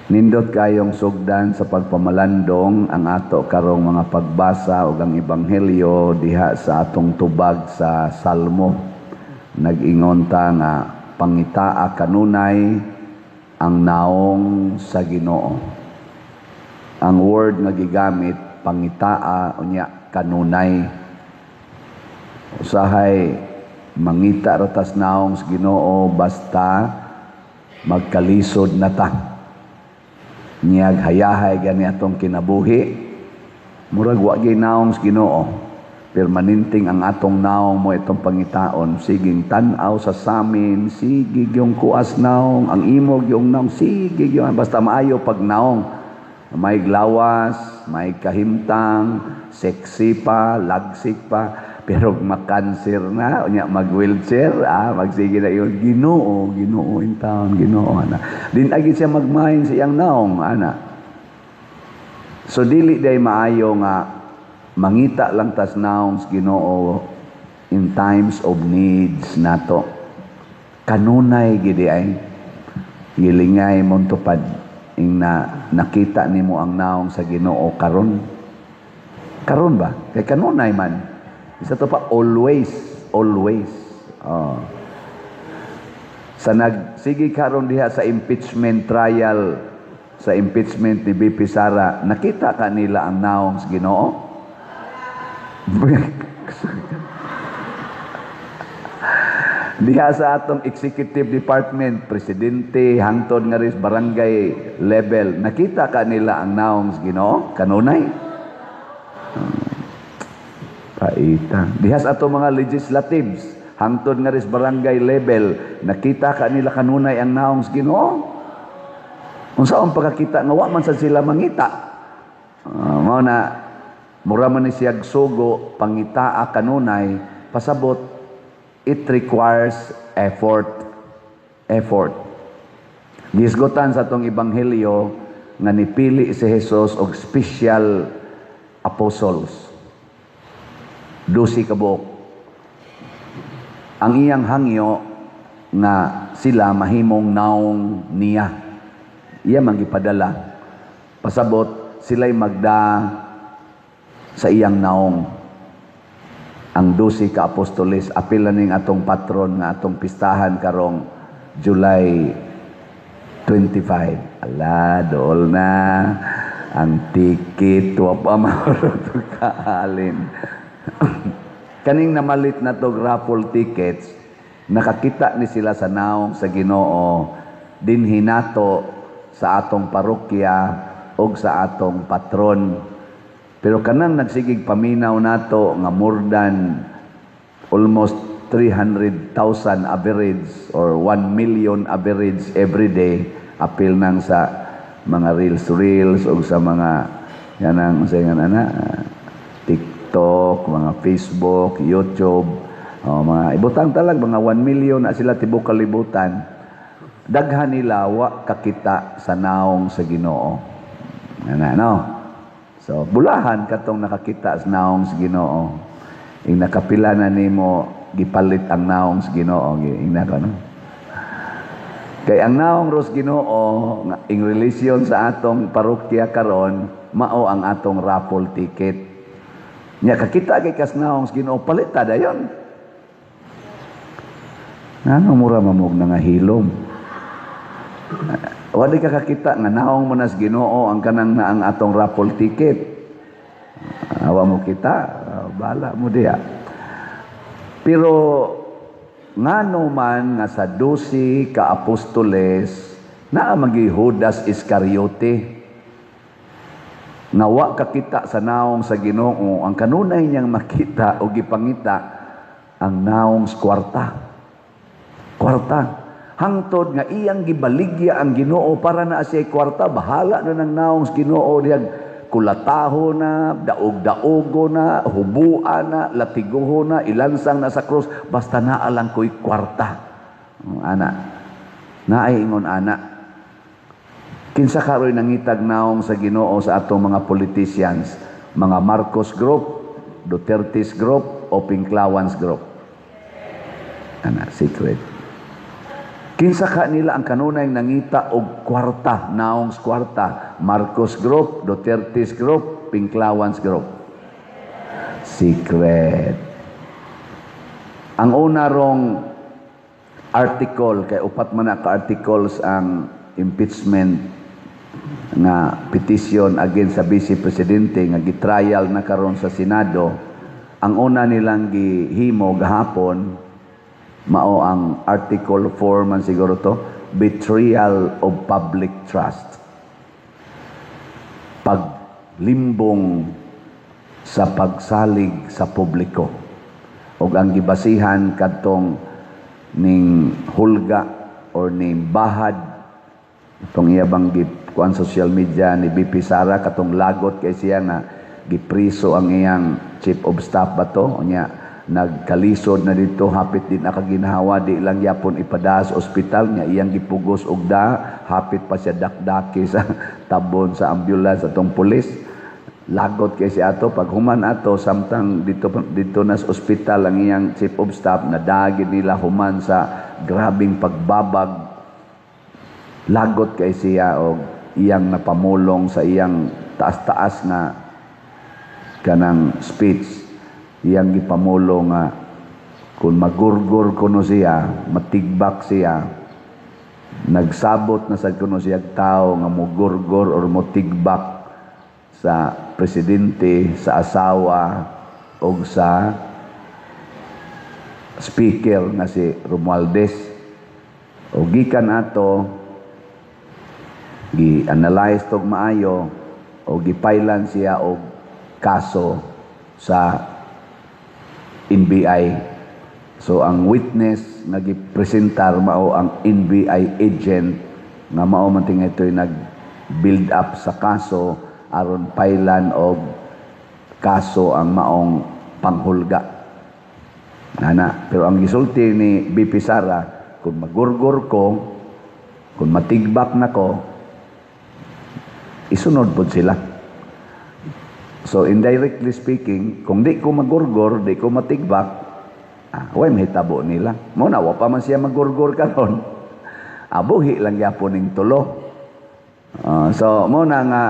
Nindot kayong sugdan sa pagpamalandong ang ato karong mga pagbasa ug ang ebanghelyo diha sa atong tubag sa Salmo. Nag-ingon ta nga pangitaa kanunay ang naong sa Ginoo. Ang word nga gigamit, pangitaa, unya kanunay. Usahay mangita ra tas naong sa Ginoo basta magkalisod na ta. Niyag hayahay gani atong kinabuhi, murag wa gyud naong sa Ginoo. Permanenteng ang atong naong mo itong pangitaon, siging tan-aw sa samin, sige gyung kuas naong, ang imo gyung naong, sige gyung basta maayo pag naong. May lawas, may kahimtang, sexy pa, lagsik pa, pero makanser na, unya mag-wheelchair, magsige na yun, Ginoo, Ginoo in town, Ginoo, ana. Din agi siya magmain sa iyang naong, ana. So dili day maayo nga mangita lang tas naong sa Ginoo in times of needs nato. Kanunay gidi ay gilingay mong tupad ing na nakita nimo ang naong sa Ginoo karon. Karon ba? Kay kanunay man. Isa to pa, always, always. Oh. Sa nagsige karon diha sa impeachment trial, sa impeachment ni VP Sara, nakita ka nila ang naong sa Ginoo? Diha sa atong executive department, presidente, hangtod nga ris barangay level, nakita ka nila ang naong sa Ginoo? Kanunay? Paita. Diha sa atong mga legislatives, hangtod nga ris barangay level, nakita ka nila kanunay ang naong sa Ginoo? Unsa ang pagkakita nga wa man sad sila mangita? Mao na mura man ni siyag sugo, pangitaa kanunay, pasabot it requires effort. Effort. Gisgutan sa atong ebanghelyo nga nipili si Jesus og special apostles. 12 ka buok. Ang iyang hangyo nga sila mahimong naong niya. Iya man gipadala. Pasabot sila'y magda sa iyang naong. Ang 12 ka apostoles, apil na ning atong patron nga atong pistahan karong July 25. Ala, dool na. Ang ticket, wa pa mahurot kaalin. Kaning namalit na to raffle tickets, nakakita ni sila sa naong sa Ginoo dinhi nato sa atong parokya og sa atong patron. Pero kanang nagsigig paminaw nato nga more than almost 300,000 average or 1 million average every day, apil nang sa mga reels reels o sa mga yanang sa nga ana TikTok, mga Facebook, YouTube, oh, mga ibutang talag mga 1 million na sila tibok kalibutan. Daghan nila wa kakita sa naong sa Ginoo. Ana no. So bulahan katong nakakita sa naong sa Ginoo. Ing nakapila na nimo gipalit ang naong sa Ginoo, ingna ka no. Kay ang naong ros Ginoo nga in relation sa atong parokya karon mao ang atong raffle ticket. Nya kakita kay kas naong sa Ginoo, palita dayon. Ngano mura mamog na nga hilom. Wala ka kakita nga naong mo nas Ginoo ang kanang na ang atong raffle ticket. Awa mo kita, bala mo diya. Pero ngano man nga sa 12 ka apostoles naa magi Judas Iscariote nga wa kakita sa naong sa Ginoo, ang kanunay niyang makita o gipangita ang naong sa kwarta. Kwarta. Hangtod nga iyang gibaligya ang Ginoo para na siya kwarta, bahala na ng naong sa Ginoo diyag kulataho na, daog-daogo na, hubuan na, latiguho na, ilansang na sa krus, basta naa lang ko'y kwarta. Oh, ana. Naay ingon ana. Kinsa karoy nangitag naong sa Ginoo sa atong mga politicians, mga Marcos Group, Duterte's Group, o Pinklawans Group? Ana, secret. Kinsa ka nila ang kanunay nangita og kwarta, naong sa kwarta? Marcos Group, Duterte's Group, Pinklawans Group. Secret. Ang una rong article, kay upat man na ka articles ang impeachment nga petition against sa Vice Presidente nga gitrial na karon sa Senado. Ang una nilang gihimo gahapon mao ang Article 4 man siguro to, betrayal of public trust, paglimbong sa pagsalig sa publiko. Ug ang gibasihan kadtong ning hulga or ning bahad itong iya bang kuan social media ni VP Sara, katong lagot kay siya nga gipriso ang iyang chief of staff ba to. Unya nagkalisod na dito, hapit din nakaginhawa, di lang yapon ipada sa ospital niya, iyang gipugos og da hapit pa siya dakdaki sa tabon sa ambulance atong pulis. Lagot kay si ato. Pag human ato, samtang dito dito na sa ospital ang iyang chief of staff, nadagi nila human sa grabing pagbabag. Lagot kay siya og iyang napamulong sa iyang taas-taas nga kanang speech, iyang gipamulong nga kung magurgor kuno siya, matigbak siya, nagsabot na sad kuno siya tao nga mugurgor or motigbak sa presidente, sa asawa o sa speaker nga si Romualdez. O gikan ato, gi-analyze tog maayo o gipailan siya og kaso sa NBI. So ang witness nga gipresentar mao ang NBI agent nga mao man tingay ito'y nag-build up sa kaso aron pailan og kaso ang maong panghulga. Nana, pero ang gisulti ni BP Sara, kung magurgor ko, kung matigbak na ko, isunod pod sila. So indirectly speaking, kung di ko magurgor, di ko matigbak, way mahitabo nila. Mo na wa pa man siya magurgor karon. Abuhi lang gyapon ning tulo. So mo na nga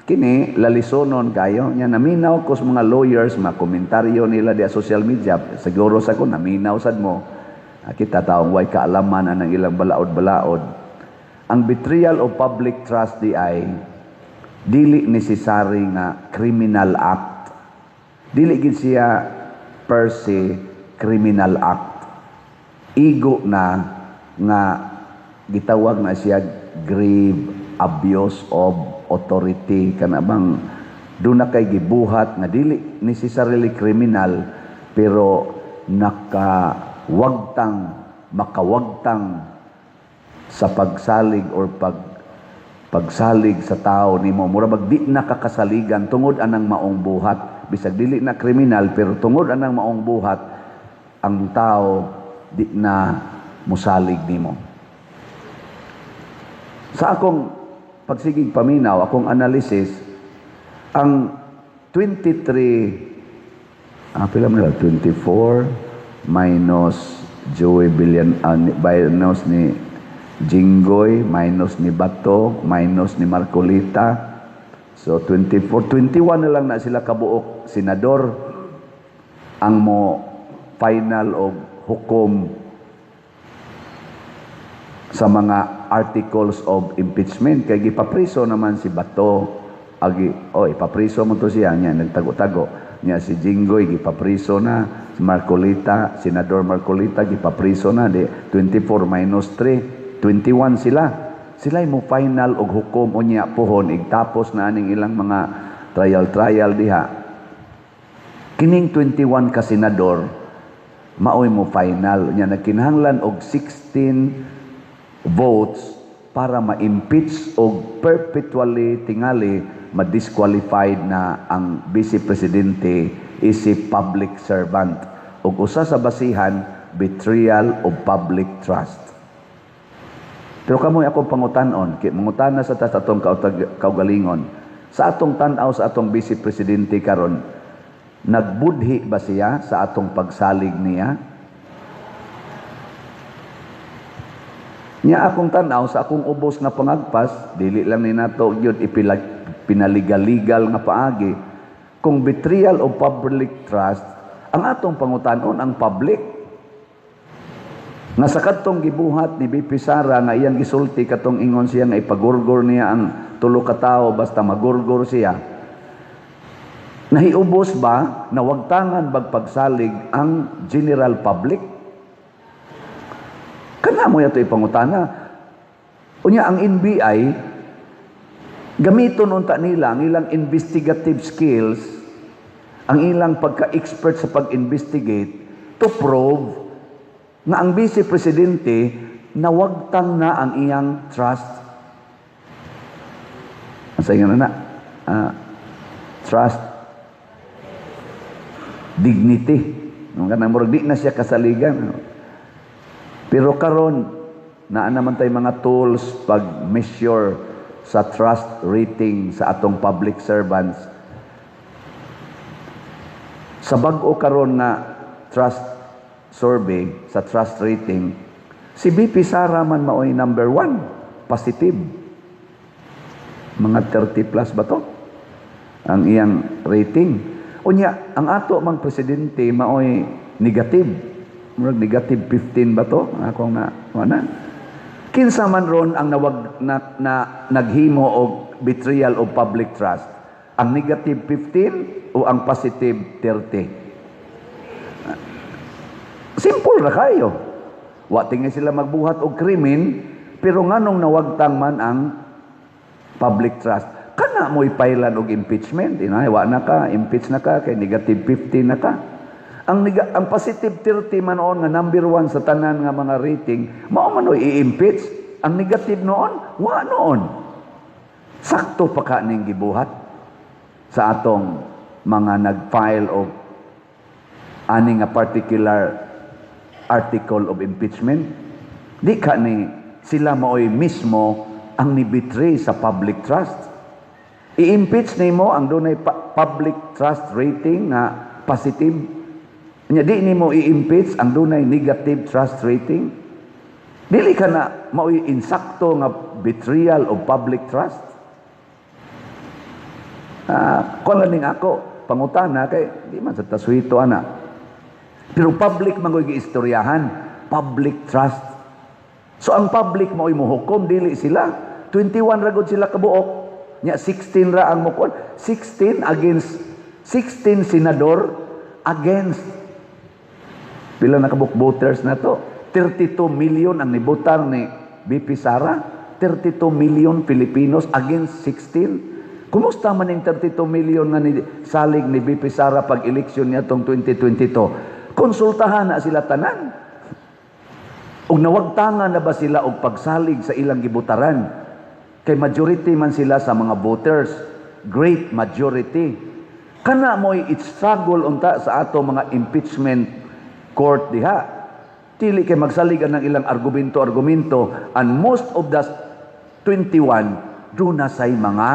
kini lalisonon kayo nya. Naminaw ko sa mga lawyers, mga komentaryo nila di social media. Siguro sa ko naminaw sad mo. Kita taong way kaalaman anang ilang balaod-balaod. Ang betrayal of public trust di ay dili necessary nga criminal act, dili gid siya per se criminal act. Igo na nga gitawag na siya grave abuse of authority, kana bang doon na kay gibuhat nga dili necessarily criminal pero nakawagtang, makawagtang sa pagsalig or pagsalig sa tao nimo. Mura bag di nakakasaligan tungod anang maong buhat. Bisag dili na kriminal, pero tungod anang maong buhat, ang tao di na musalig nimo. Sa akong pagsigig paminaw, akong analysis, ang 23, pila man nila? 24 minus Joey Billion, minus ni Jinggoy, minus ni Bato, minus ni Marcolita. So 24, 21 na lang na sila kabuok senador ang mo final og hukom sa mga articles of impeachment, kay gipapriso naman si Bato. Agi oh, ipapriso mo to siya niya, nagtago-tago niya. Si Jinggoy gipapriso na, si Marcolita, Senador Marcolita gipapriso na. Di 24 minus 3, 21 sila. Sila mo final og hukom unya pohon igtapos na aning ilang mga trial trial diha. Kining 21 ka senador maoy mo final nya. Nagkinahanglan og 16 votes para ma-impeach og perpetually tingali ma-disqualified na ang vice presidente isip public servant, ug usa sa basihan, betrayal of public trust. Pero kamoy akong pangutan-on, kay mangutana sa tas atong kaugalingon, sa atong tan-aw sa atong vice presidente karon, nagbudhi ba siya sa atong pagsalig niya? Nya akong tan-aw sa akong ubos nga pangagpas, dili lang ni nato gyud ipilag pinaligal-legal nga paagi. Kung betrayal of public trust, ang atong pangutanon ang public. Nga sa kadtong gibuhat ni VP Sara nga iyang gisulti katong ingon siya nga ipagurgor niya ang tulo ka tawo basta magurgor siya. Nahiubos ba, nawagtangan bag pagsalig ang general public? Kana mo yato ipangutana. Unya ang NBI, gamiton unta nila ang ilang investigative skills, ang ilang pagka-expert sa pag-investigate to prove nga ang vice presidente nawagtang na ang iyang trust. Asa nga na? Trust dignity. Nung kanang murag di na siya kasaligan. Pero karon naa naman tay mga tools pag measure sa trust rating sa atong public servants. Sa bag-o karon nga trust survey sa trust rating, si VP Sara man maoy number one, positive. Mga 30 plus ba to? Ang iyang rating. Unya, ang ato mang presidente maoy negative. Murag negative 15 ba to? Akong na, wala. Kinsa man ron ang nawag na naghimo og betrayal of public trust? Ang negative 15 o ang positive 30? Simple ra kayo. Wa tingi sila magbuhat og krimen, pero nganong nawagtang man ang public trust? Kana mo ipailan og impeachment, inay wa na ka, impeach na ka kay negative 15 na ka. Ang positive 30 man noon nga number one sa tanan nga mga rating, mao man oy i-impeach. Ang negative noon, wa noon. Sakto pa ka ning gibuhat sa atong mga nag-file og ani nga particular article of impeachment. Di ka ni sila maoy mismo ang ni-betray sa public trust. I-impeach nimo ang dunay public trust rating nga positive. Nya di nimo i-impeach ang dunay negative trust rating. Dili ka na maoy insakto nga betrayal of public trust. Ah, kuan lang ning ako pangutana kay di man sa taswito ana. Pero public man ko'y giistoryahan, public trust. So ang public mao'y mohukom, dili sila. 21 ra gud sila kabuok. Nya 16 ra ang mukon. 16 against 16 senador against pila na kabuk voters na to? 32 million ang nibotar ni VP Sara. 32 million Filipinos against 16. Kumusta man yung 32 million nga ni salig ni VP Sara pag eleksyon niya tong 2022? Konsultahan na sila tanan. Ug nawagtangan na ba sila og pagsalig sa ilang gibutaran? Kay majority man sila sa mga voters. Great majority. Kana mo'y struggle unta sa ato mga impeachment court diha. Dili kay magsalig ang ilang argumento-argumento, and most of the 21 duna say mga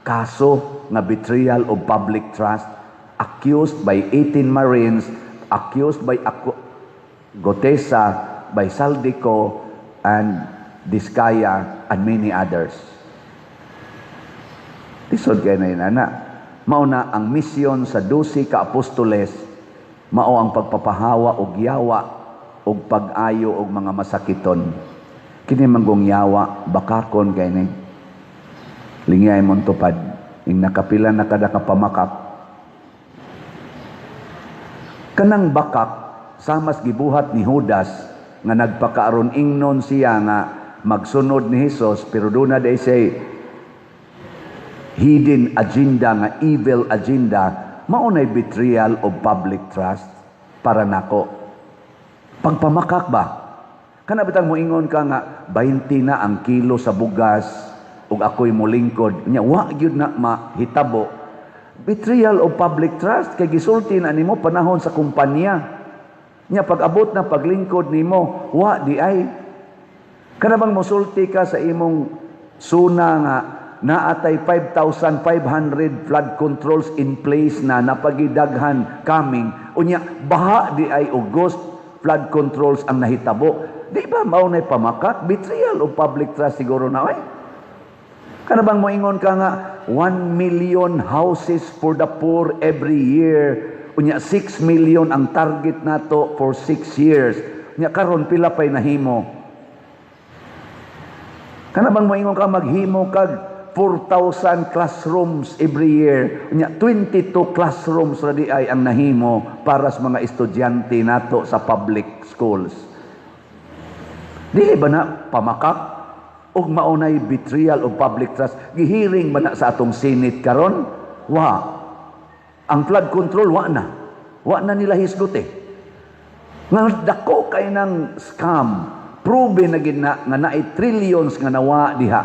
kaso nga betrayal of public trust, accused by 18 Marines, accused by Guteza, by Zaldy Co and Discaya and many others. Lisod kay na yun, ana. Mao na ang misyon sa 12 ka apostoles, mao ang pagpapahawa og yawa og pag-ayo og mga masakiton. Kini manggong yawa, bakakon kay ni. Lingyay mong tupad. Ing nakapila na kada kapamakak. Kanang bakak, samas gibuhat ni Judas nga nagpakaaron ingnon siya nga magsunod ni Hesus, pero doon na day say hidden agenda nga evil agenda, mao nay betrayal of public trust para nako. Pagpamakak ba? Kana bitang moingon ka nga 20 na ang kilo sa bugas ug ako'y molingkod nya wa gyud na mahitabo. Betrayal of public trust kay gisulti na nimo panahon sa kumpanya. Nya pag abot na paglingkod nimo, wa di ay. Kana bang mosulti ka sa imong suna nga naatay 5,500 flood controls in place na napagidaghan coming, unya baha di ay og ghost flood controls ang nahitabo? Di ba mao na'y pamakak? Betrayal of public trust siguro na oy. Kana bang moingon ka nga 1 million houses for the poor every year? Unya 6 million ang target nato for 6 years. Unya karon pila pay nahimo? Kana bang moingon ka maghimo kag 4,000 classrooms every year? Unya 22 classrooms ra diay ang nahimo para sa mga estudyante nato sa public schools. Dili ba na pamakak? Ug mao nay betrayal of public trust? Gihiring ba na sa atong Senate karon? Wa. Ang flood control, wa na. Wa na nila hisgot eh. Nga dako kay ng scam. Proven na gid na nga naay trillions nga nawa diha.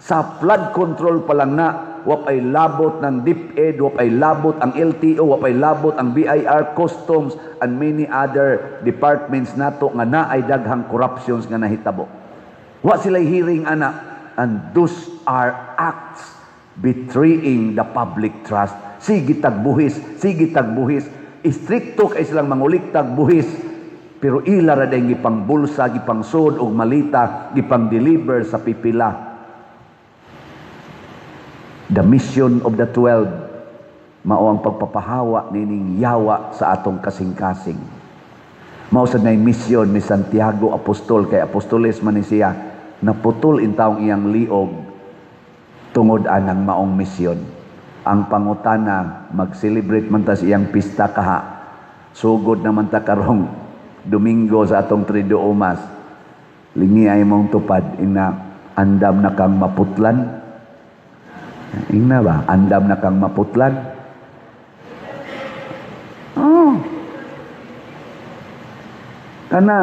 Sa flood control pa lang na, wa pay labot ng DepEd, wa pay labot ang LTO, wa pay labot ang BIR, Customs, and many other departments nato nga naay daghang corruptions nga nahitabo. Wa sila hearing ana, and those are acts betraying the public trust. Sige tagbuhis, sige tagbuhis. Istrikto kay silang manguliktag buhis, pero ila ra day gipang bulsa, gipang sud og malita, gipang deliver sa pipila. The mission of the 12 mao ang pagpapahawa nining yawa sa atong kasing-kasing. Mao sad nay mission ni Santiago Apostol, kay apostoles man ni siya, naputol intawong iyang liog tungod anang maong misyon. Ang pangutana, mag-celebrate man ta sa iyang pista kaha. Sugod naman ta karong Domingo sa atong Triduum Mass. Lingi ay mong tupad, ina andam na kang maputlan. Ingna ba? Andam na kang maputlan? Oh. Kana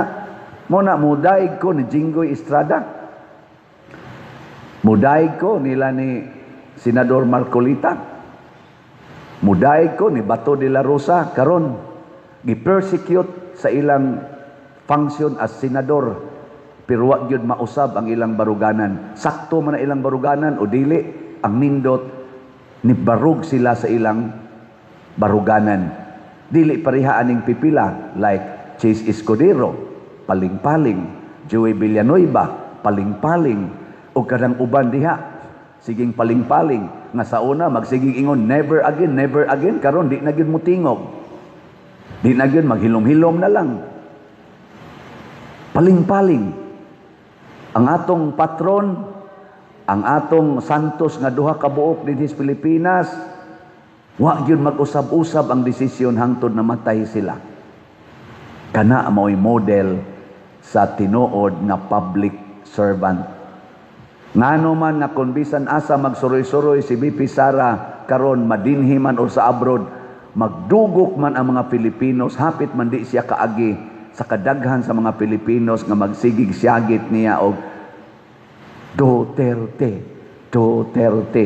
mo na mudaig ko ni Jinggoy Estrada. Mudaig ko nila ni Senador Marcoleta. Mudaig ko ni Bato de la Rosa karon gi-persecute sa ilang function as senador, pero wa gyud mausab ang ilang baruganan. Sakto man na ilang baruganan o dili, ang nindot ni barug sila sa ilang baruganan. Dili pareha aning pipila like Chiz Escudero, paling-paling, Joey Villanueva, paling-paling, o kanang uban diha siging paling-paling nga sa una magsiging ingon "Never again, never again." Karon di na gyud mutingog, di na gyud, maghilom-hilom na lang, paling-paling. Ang atong patron, ang atong santos nga duha ka buok dinhi sa Pilipinas, wa gyud mag-usab-usab ang desisyon hangtod namatay sila. Kana mao'y model sa tinuod nga public servant. Ngano man nga kung bisan asa magsuroy-suroy si VP Sara karon, madinhi man o sa abroad, magdugok man ang mga Pilipinos, hapit man di siya kaagi sa kadaghan sa mga Pilipinos nga magsigig siyagit niya og "Duterte, Duterte."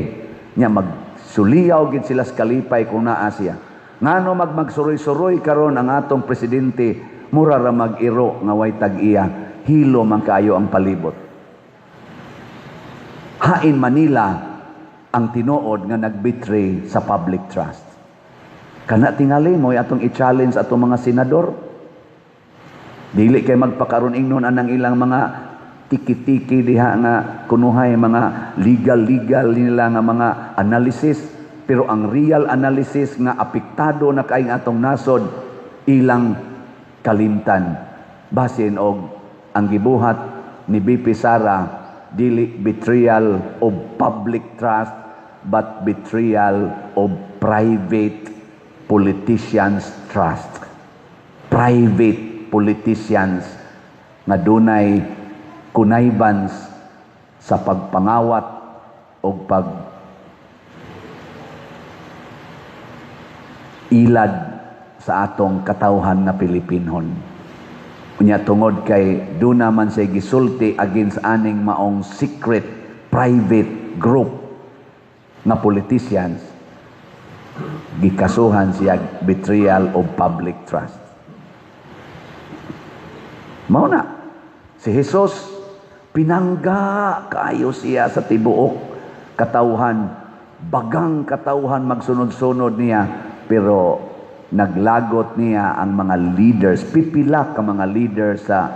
Nya magsuliyaw gid sila sa kalipay kung naa siya. Ngano magsuroy-suroy karon ang atong presidente, mura ra mag-iro nga way tag-iya, hilo man kaayo ang palibot. Hain Manila ang tinuod nga nagbetray sa public trust. Kana tingali mo atong i-challenge atong mga senador. Dili kay magpakaron ingnon anang ilang mga tiki-tiki diha nga kunuhay mga legal-legal nila nga mga analysis, pero ang real analysis nga apektado na kay atong nasod, ilang kalimtan. Basin og ang gibuhat ni VP Sara dili betrayal of public trust but betrayal of private politicians' trust, private politicians nga dunay connivance sa pagpangawat o pag ilad sa atong katawhan nga Pilipinhon. Unya tungod kay duna man siya gisulti against aning maong secret private group nga politicians, gikasuhan siya betrayal of public trust. Mao na si Jesus, pinangga kaayo siya sa tibuok katawhan, bagang katawhan magsunod-sunod niya, pero naglagot niya ang mga leaders, pipila ka mga leaders sa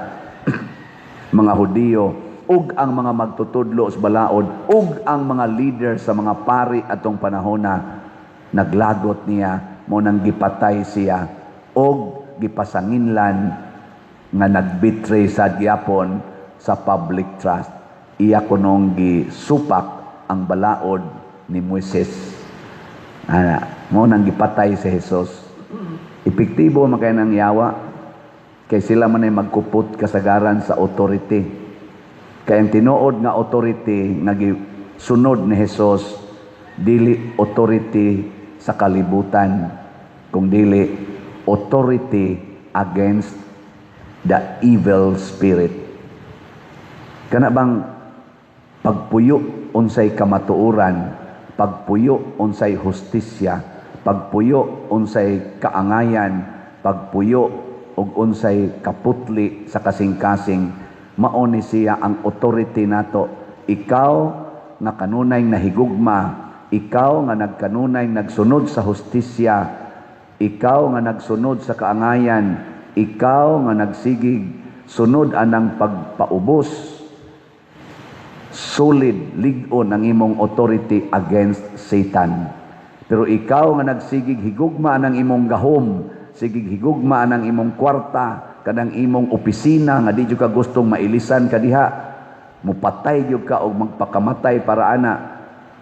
Mga Hudiyo ug ang mga magtutudlo sa balaod ug ang mga leader sa mga pari atong panahona naglagot niya, mao nang gipatay siya og gipasanginlan nga nagbetray sa gyapon sa public trust. Iya kunong gisupak ang balaod ni Moises. Ana, mao nang gipatay si Jesus. Epektibo man kay nang yawa kay sila man ay magkupot kasagaran sa authority. Kay ang tinuod nga authority nga gisunod ni Jesus, dili authority sa kalibutan, kung dili authority against the evil spirit. Kana bang pagpuyo unsay kamatuoran, pagpuyo unsay hustisya, pagpuyo unsay kaangayan, pagpuyo og unsay kaputli sa kasing-kasing, mao ni siya ang authority nato. Ikaw nga kanunay nahigugma, ikaw nga nagkanunay nagsunod sa hustisya, ikaw nga nagsunod sa kaangayan, ikaw nga nagsigig sunod anang pagpaubos, solid lig-on ang imong authority against Satan. Pero ikaw nga nagsigig higugma ang imong gahom, sigig higugma ang imong kwarta, kanang imong opisina nga di jud ka gustong mailisan ka diha, mupatay gyud ka og magpakamatay para ana,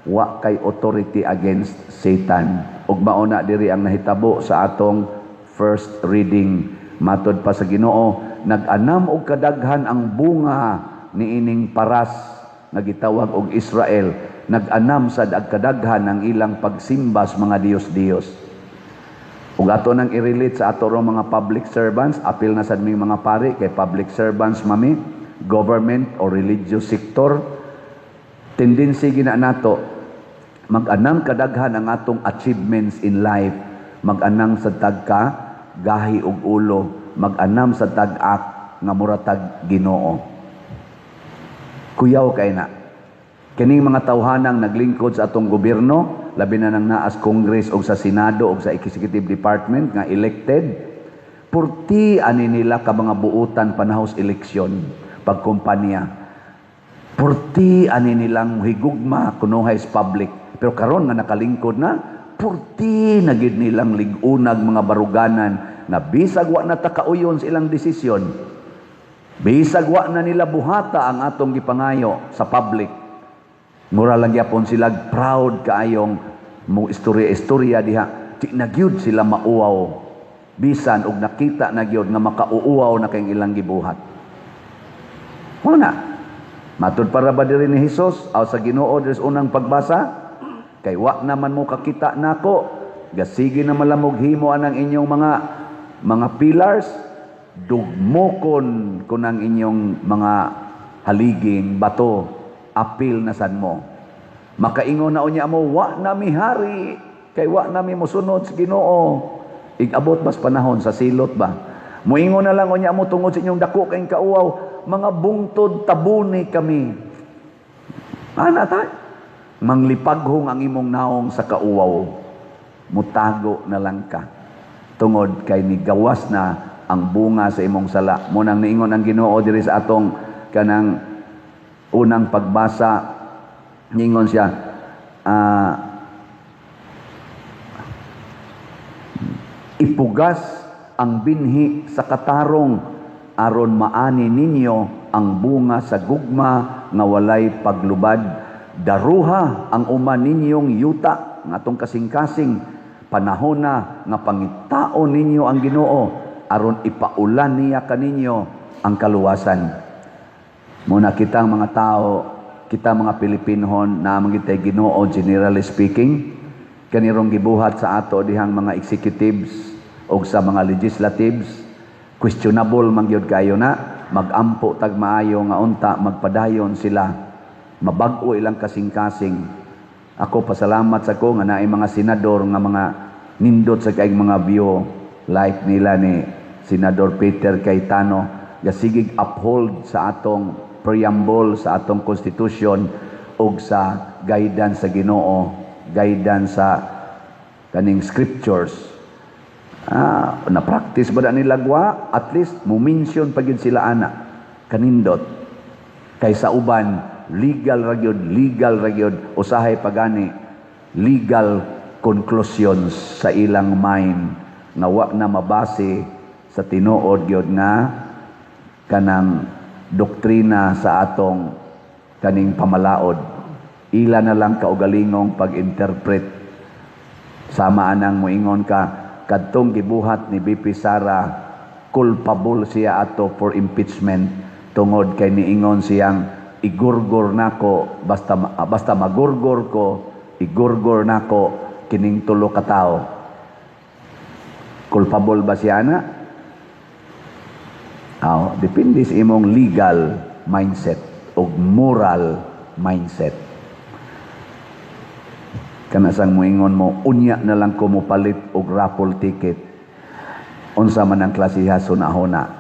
wa kay authority against Satan. Ug mao na diri ang nahitabo sa atong first reading. Matod pa sa Ginoo, nag-anam og kadaghan ang bunga niining paras nga gitawag og Israel. Nag-anam sad ag kadaghan ang ilang pagsimba sa mga diyos-diyos. Ug ato nang i-relate sa ato rong mga public servants, apil na sad ming mga pari kay public servants mami, government or religious sector. Tendency gina nato, mag-anam kadaghan ang atong achievements in life, mag-anam sa tagka gahi og ulo, mag-anam sa tag-ak nga mura tag Ginoo. Kuyaw kay na. Kining mga tawhanang naglingkod sa atong gobyerno, labi na nang naas Congress o sa Senado o sa Executive Department nga elected, purti ani nila ka mga buutan panahos eleksyon, pagkumpanya. Purti ani nilang higugma kunuhay sa public. Pero karon nga nakalingkod na, purti na gid nilang lig-unag mga baruganan nga bisag wa na ta kauyon sa ilang desisyon. Bisag wa na nila buhata ang atong gipangayo sa public. Mura lang gyapon sila proud kaayong mo istorya-istorya diha. Di na gyud sila mauwaw. Bisan og nakita na gyud nga makauuwaw na kayong ilang gibuhat. Wala na. Matud para ba diri ni Hesus aw sa Ginoo diri sa unang pagbasa? Kay wa naman mo kakita nako, gasige na malamog himo anang inyong mga pillars, dugmokon kun ang inyong mga haliging bato, apil na sad mo. Makaingon na unya mo, "Wa na mi hari kay wa na mi mosunod sa Ginoo." Igabot bas panahon sa silot ba? Moingon na lang unya mo tungod sa inyong dako kayong kauwaw, "Mga bungtod, tabuni kami." Ana ta? Manglipaghong ang imong naong sa kauwaw. Mutago na lang ka. Tungod kay nigawas na ang bunga sa imong sala. Mao nang niingon ang Ginoo diri sa atong kanang unang pagbasa, niingon siya, "Ipugas ang binhi sa katarong aron maani ninyo ang bunga sa gugma nga walay paglubad. Daruha ang uma ninyong yuta nga atong kasing-kasing. Panahon na nga pangitaon ninyo ang Ginoo aron ipaulan niya kaninyo ang kaluwasan." Muna kitang mga tao, kita mga Pilipinohon na man gitay Ginoo, generally speaking, kanirong gibuhat sa ato dihang mga executives o sa mga legislatives, questionable man gyud kayo na, magampo tag maayo nga unta magpadayon sila, mabag-o ilang kasing-kasing. Ako pasalamat sa ko nga naay mga senador nga mga nindot sa kay mga view like nila ni Senador Peter Cayetano, gasigig uphold sa atong preamble, sa atong constitution ug sa guidance sa Ginoo, guidance sa kaning scriptures. Na practice ba na nila gwa? At least mo mention pa gyud sila ana kanindot. Kay sa uban, legal ra gyud, legal ra gyud, usahay pagani legal conclusions sa ilang mind nga wa na mabase sa tinuod gyud nga kanang doktrina sa atong kaning pamalaod. Ila na lang kaugalingong pag-interpret. Sama anang moingon ka, kadtong gibuhat ni VP Sara, culpable siya ato for impeachment tungod kay niingon siyang igurgor nako, basta basta magurgor ko, igurgor nako kining tulo ka tawo. Culpable ba siya na? Aw, depende sa imong legal mindset o moral mindset. Kana sang moingon mo, "Unya na lang ko mopalit og raffle ticket." Unsa man ang klasiha sunahona?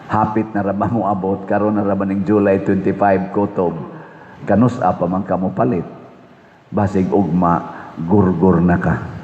Hapit na ra ba mo abot? Karon na ra ba ning July 25 kutob? Kanus-a pa man ka mo palit? Basig ugma gurgor na ka.